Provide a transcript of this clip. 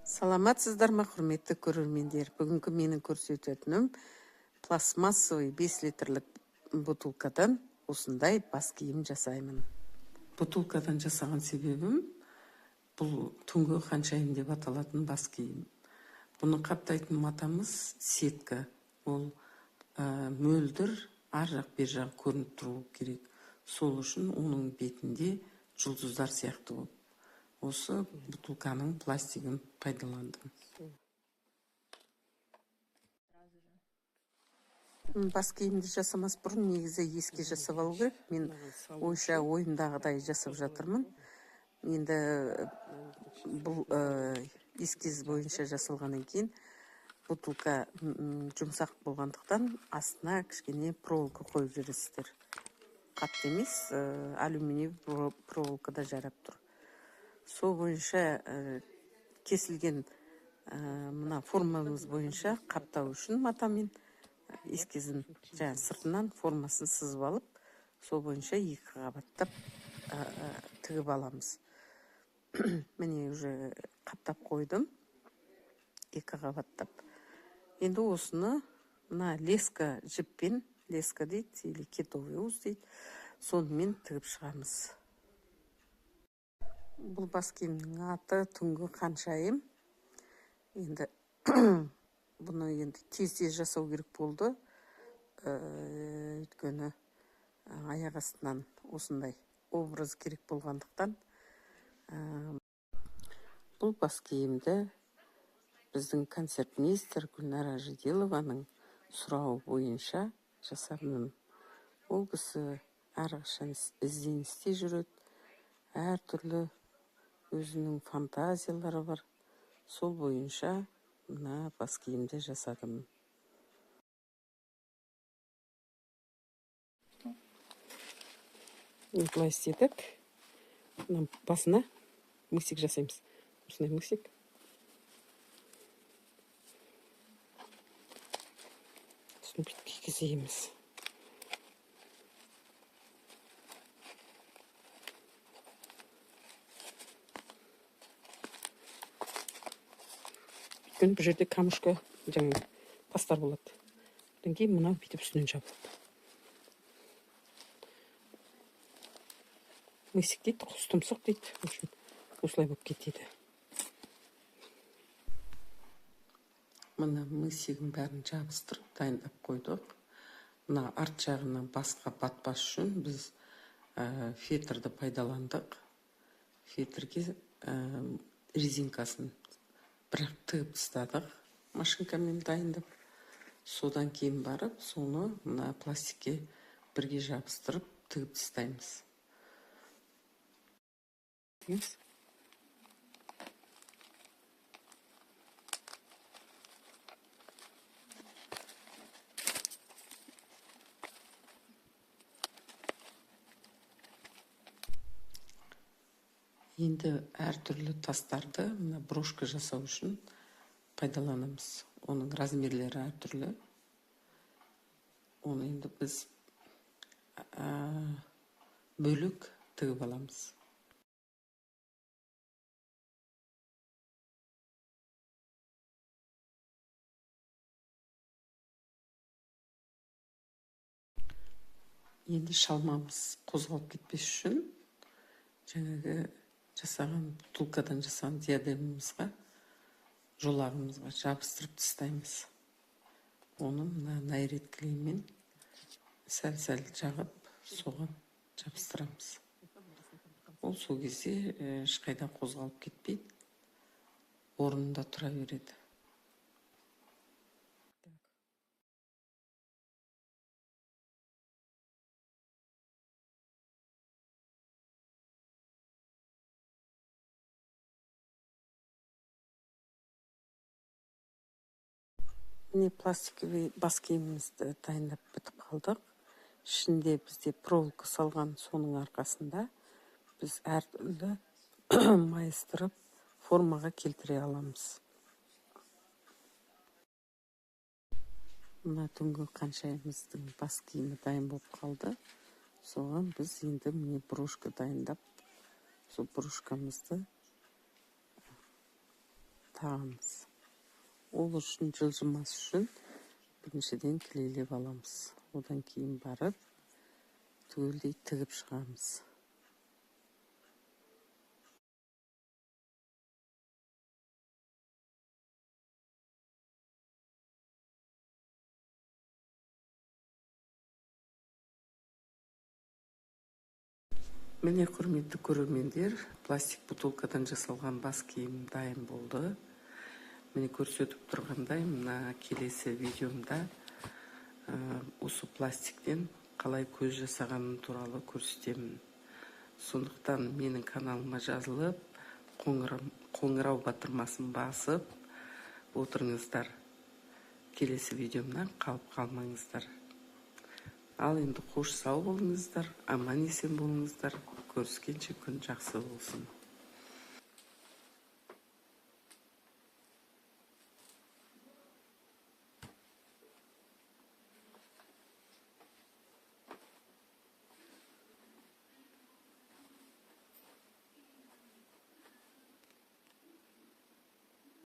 Саламатсыздар ма, құрметті көрермендер! Бүгінгі менің көрсететінім пластмассовый 5 литрлік бутылкадан осындай бас киім жасаймын. Бутылкадан жасаған себебім, бұл түнгі ханшайым деп аталатын бас киім. Бұны қаптайтын матамыз сетка. Ол мөлдір, ар жақ бер жағы көрініп тұру керек. Сол үшін оның бетінде жұлдыздар сияқты болып осы бутылканың пластигін пайдаландым. Бас киімді жасамас бұрын негізі эскиз жасап алу керек. Мен ойша ойымдағыдай жасап жатырмын. Енді бұл эскиз бойынша жасалғаннан кейін бутылка жұмсақ болғандықтан, астына кішкене проволока қойып жібересіздер. Қатты емес, алюминий проволока да жарап тұр. Сол бойынша кесілген мына формамыз бойынша қаптау үшін матамен эскизін, жаңа сыртынан формасын сызып алып, сол бойынша екі қабаттап тігіп аламыз. Міне, уже қаптап қойдым екі қабаттап. Енді осыны мына леска жіппен, леска дейді или китовый ус дейді, сонымен тігіп шығамыз. Бұл бас киімнің аты түнгі ханшайым. Енді бұны енді тез тез жасау керек болды, өйткені аяқ астынан осындай образ керек болғандықтан. Бұл бас киімді біздің концертмейстер Гүлнара Жиделованың сұрауы бойынша жасадым. Ол кісі әрқашан ізденісте жүреді, әртүрлі өзінің фантазиялары бар. Сол бойынша мына бас киімді жасадым. Былай істедік. Мына басына мысик жасаймыз, осындай мысик. Сосын бүйтіп кигіземіз. Өйткені бұл жерде камушка, жаңағы тастар болады. Одан кейін мынау бүйтіп үстінен жабылады. Мысик дейді, құс тұмсық дейді. В общем, осылай болып кетеді. Мына мысигін бәрін жабыстырып дайындап қойдық. Мына арт жағына басқа батпас үшін біз фетрді пайдаландық. Фетрге резинкасын бірақ тігіп тастадық машинкамен дайындап. Содан кейін барып соны мына пластикке бірге жабыстырып тігіп тастаймыз. Тігеміз. Енді әртүрлі тастарды мына брошка жасау үшін пайдаланамыз. Оның размерлері әртүрлі. Оны енді біз бөлек тігіп аламыз. Енді шалмамыз қозғалып кетпес үшін жаңағы жасаған бутылкадан жасаған диадемамызға, жолағымызға жабыстырып тастаймыз. Оны мына найрет клеймен сәл-сәл жағып, соған жабыстырамыз. Ол сол кезде ешқайда қозғалып кетпейді, орнында тұра береді. Міне, пластиковый бас киімімізді дайындап бітіп қалдық. Ішінде бізде проволока салған, соның арқасында біз әртүрлі майыстырып формаға келтіре аламыз. Мына түнгі ханшайымыздың бас киімі дайын болып қалды. Соған біз енді міне брошка дайындап, сол брошкамызды тағамыз. Ол үшін жылжымас үшін біріншіден клейлеп аламыз. Одан кейін барып түгелдей тігіп шығамыз. Міне, құрметті көрермендер, пластик бутылкадан жасалған бас киім дайын болды. Міне, көрсетіп тұрғандай, мына келесі видеомда осы пластиктен қалай көз жасағаным туралы көрсетемін. Сондықтан менің каналыма жазылып, қоңырау батырмасын басып отырыңыздар. Келесі видеомнан қалып қалмаңыздар. Ал енді қош, сау болыңыздар, аман есен болыңыздар. Көріскенше күн жақсы болсын.